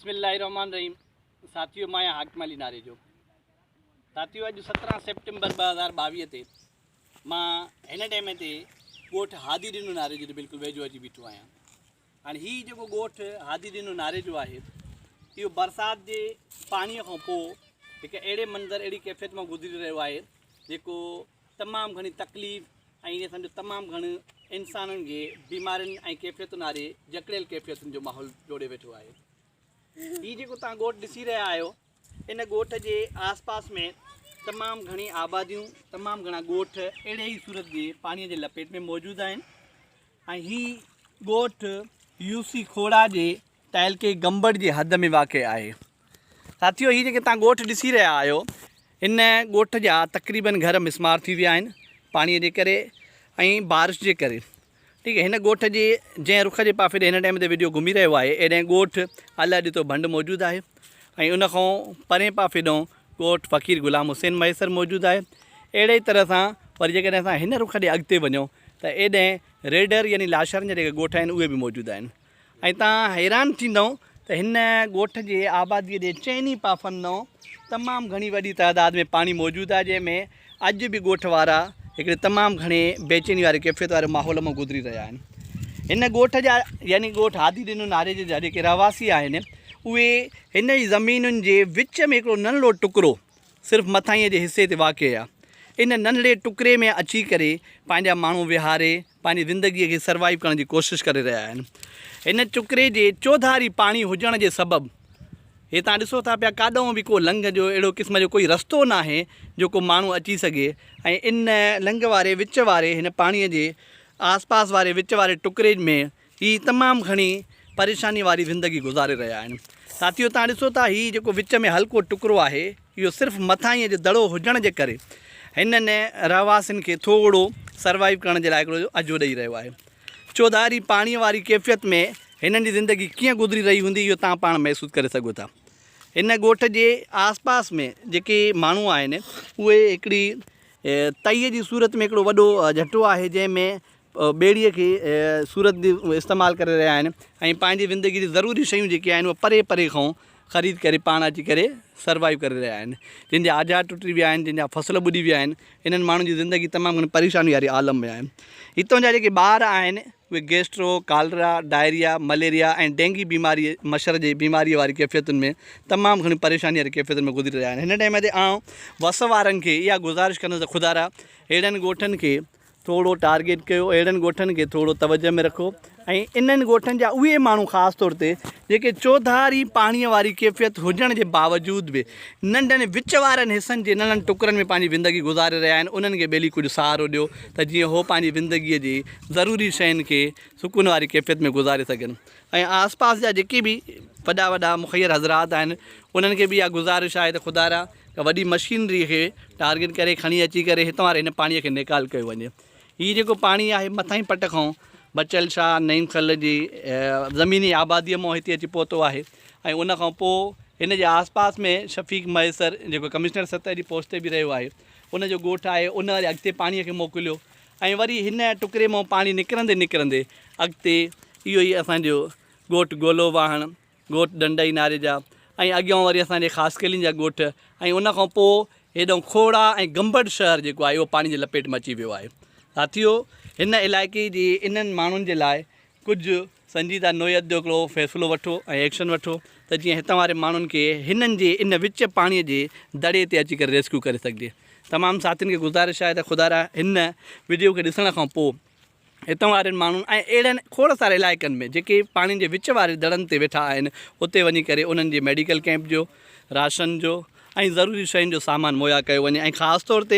بسم الله الرحمن الرحيم ساٿيو مان آهيان حاڪم علي ناريجو ساٿيو اڄ 17 سيپٽمبر 2022 تي مان هن ٽائيم تي ڳوٺ هادي ڏنو ناريجو تي بلڪل ويجهو اچي بيٺو آهيان هاڻي هي جيڪو ڳوٺ هادي ڏنو ناريجو آهي اهو برسات جي پاڻي کان پوء هڪ اهڙي منظر اهڙي ڪيفيت مان گذري رهيو آهي جيڪو تمام گهڻي تڪليف ۽ ائين سمجهو تمام گهڻ انسانن کي بيمارين ۽ ڪيفيتن واري جڪڙيل ڪيفيتن جو ماحول جوڙي ويٺو آهي. هي جيڪو توهان ڳوٺ ڏسي رهيا آهيو ان ڳوٺ جي آس پاس ۾ تمام گهڻي آباديون تمام گهڻا ڳوٺ اهڙي ئي صورت جي پاڻي جي لپيٽ ۾ موجود آهن ۽ هي ڳوٺ يو سي کوڙا جي تعلقي گمبٽ جي حد ۾ واقع آهي. ساٿيو هي جيڪي توهان ڳوٺ ڏسي رهيا آهيو ان ڳوٺ جا تقريبن گهر مسمار ٿي ويا آهن پاڻي جي ڪري ۽ بارش جي ڪري ٺيڪ هن ڳوٺ جي جنهن رخ جي پاسي ڏي هن ٽائيم تي ويڊيو گهمي رهيو آهي ايڏي ڳوٺ الله ڏتو ڀنڊ موجود آهي ۽ ان کان پرين پاسي ڏانهن ڳوٺ فقير غلام حسين مهيسر موجود آهي اهڙي طرح سان وري جيڪڏهن اسان هن رخ ڏي اڳتي وڃون ته ايڏي ريڊر يعني لاشارن جا جيڪي ڳوٺ آهن اهي به موجود آهن ۽ توهان حيران ٿيندؤ ته هن ڳوٺ جي آباديء جي چئني پاسن ڏانهن تمام گهڻي وڏي تعداد ۾ پاڻي موجود آهي جنهن ۾ اڄ به ڳوٺ وارا هڪڙي تمام گهڻي بيچيني واري ڪيفيت واري ماحول مان گذري رهيا آهن. هن ڳوٺ جا يعني ڳوٺ هادي ڏنو ناريجي جا جيڪي رهواسي آهن اهي هن ئي زمينن جي وچ ۾ هڪڙو ننڍڙو ٽڪرو صرف مٿانهينء جي حصي تي واقع آهي. ان ننڍڙي ٽڪري ۾ اچي ڪري پنهنجا ماڻهو ويهاري پنهنجي زندگيء کي سروائيو ڪرڻ جي ڪوشش ڪري رهيا آهن. هن ٽڪري جي چوڌاري پاڻي هجڻ جي سبب هي توهان ڏسو ٿا پيا ڪاڏانهن به ڪو لنگهه جو اهڙو قسم جو ڪوئي رستو ناهي جو ڪو ماڻهو اچي سگهي ۽ ان لنگهه واري وچ واري هن پاڻيء جي آس پاس واري وچ واري ٽڪري ۾ هي تمام گهڻي پريشاني واري زندگي گذاري رهيا آهن. ساٿيو توهان ڏسو ٿا هي جيڪو وچ ۾ هلڪو ٽڪرو آهي اهو صرف مٿاهينء جو دڙو هجڻ جي ڪري هنن رهواسين کي ٿورو سروائيو ڪرڻ جي لاء هڪڙو اجهو ڏئي رهيو آهي. چوڌاري پاڻيء واري ڪيفيت ۾ هنن جي زندگي ڪيئن گذري رهي هوندي اهو توهان پاڻ محسوس ڪري سگهو ٿا. هن ڳوٺ جي آس پاس ۾ جيڪي ماڻهو آهن اهي هڪڙي تئي جي صورت ۾ هڪڙو وڏو جهٽو آهي جنهن ۾ ٻيڙيء کي صورت جي استعمال ڪري رهيا آهن ۽ پنهنجي زندگي جي ضروري شيون جيڪي آهن اهي پري پري کان خريد ڪري پاڻ اچي ڪري سروائيو ڪري رهيا آهن جن جا آجا ٽٽي ويا آهن جن جا فصل ٻڏي ويا آهن انهن ماڻهن جي زندگي تمام گهڻي پريشاني واري عالم ۾ آهي هتان جا جيڪي ٻار آهن اهي gastro cholera diarrhoea malaria ۽ dengue بيماري مڇر جي بيماري واري ڪيفيتن ۾ تمام گهڻي پريشاني واري ڪيفيتن ۾ گذري رهيا آهن هن ٽائيم تي آئون وس وارن کي اها گذارش ڪندس ته خدارا اهڙن ڳوٺن کي ٿورو ٽارگيٽ ڪيو اهڙن ڳوٺن کي ٿورو توجه ۾ رکو ۽ انهن ڳوٺن جا اهي ماڻهو خاص طور تي جيڪي چوڌاري پاڻي واري ڪيفيت هجڻ جي باوجود به ننڍن وچ وارن حصن جي ننڍن ٽڪرن ۾ پنهنجي زندگي گذاري رهيا آهن انهن کي ٻيلي ڪجهه سهارو ڏيو ته جيئن هو پنهنجي زندگي جي ضروري شين کي سڪون واري ڪيفيت ۾ گذاري سگهن ۽ آس پاس جا جيڪي به وڏا وڏا مخير حضرات آهن انهن کي به اها گذارش آهي ته خدارا ته وڏي مشينري کي ٽارگيٽ ڪري کڻي اچي ڪري هتان واري هن پاڻي کي نيڪال ڪيو وڃي. هي جيڪو پاڻي آهي مٿائين پٽ کان بچل شاهه نعيم خل جي زميني آباديء مان هتي اچي پهتو آهي ۽ ان کان پوء هن جي آس پاس ۾ شفيق مهيسر جيڪو ڪمشنر سطح جي پوسٽ تي به رهيو آهي ان جو ڳوٺ آهي ان وري اڳتي پاڻي کي موڪليو ۽ وري هن ٽڪري مان پاڻي نڪرندي نڪرندي اڳتي اهو ئي اسان جو ڳوٺ گولو واهڻ ڳوٺ ڏنڊئي ناري جا ۽ اڳيان وري اسان جي خاصخيلين جا ڳوٺ ۽ ان کان پوء هيڏانهن کوڙا ۽ گمبٽ شهر جيڪو آهي اهو پاڻي جي لپيٽ ۾ اچي ويو آهي. ساٿيو هن علائقي جي انهن ماڻهن جي لاء ڪجهه سنجيده نوعيت جو هڪڙو فيصلو وٺو ۽ ايڪشن وٺو ته جيئن هتان واري ماڻهن کي هنن جي ان وچ پاڻي جي دڙي تي اچي ڪري ريسڪيو ڪري سگهجي. تمام ساٿين کي گذارش آهي ته خدارا هن وڊيو کي ڏسڻ کان پوء هتان وارن ماڻهن ۽ اهڙن کوڙ ساري علائقن ۾ جيڪي پاڻي جي وچ واري دڙن تي ويٺا آهن اتي وڃي ڪري انهن جي ميڊيڪل ڪئمپ جو راشن جو ۽ ضروري شين جو سامان مهيا ڪيو وڃي ۽ خاص طور تي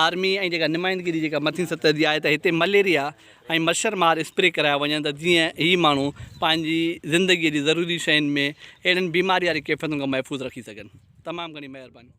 آرمي ۽ جيڪا نمائندگي جي جيڪا مٿين سطح جي آهي ته هتي مليريا ۽ مڇر مار اسپري ڪرايا وڃن ته جيئن هي ماڻهو پنهنجي زندگي جي ضروري شين ۾ اهڙين بيماري واري ڪيفيتن کان محفوظ رکي سگهن تمام گهڻي مهرباني.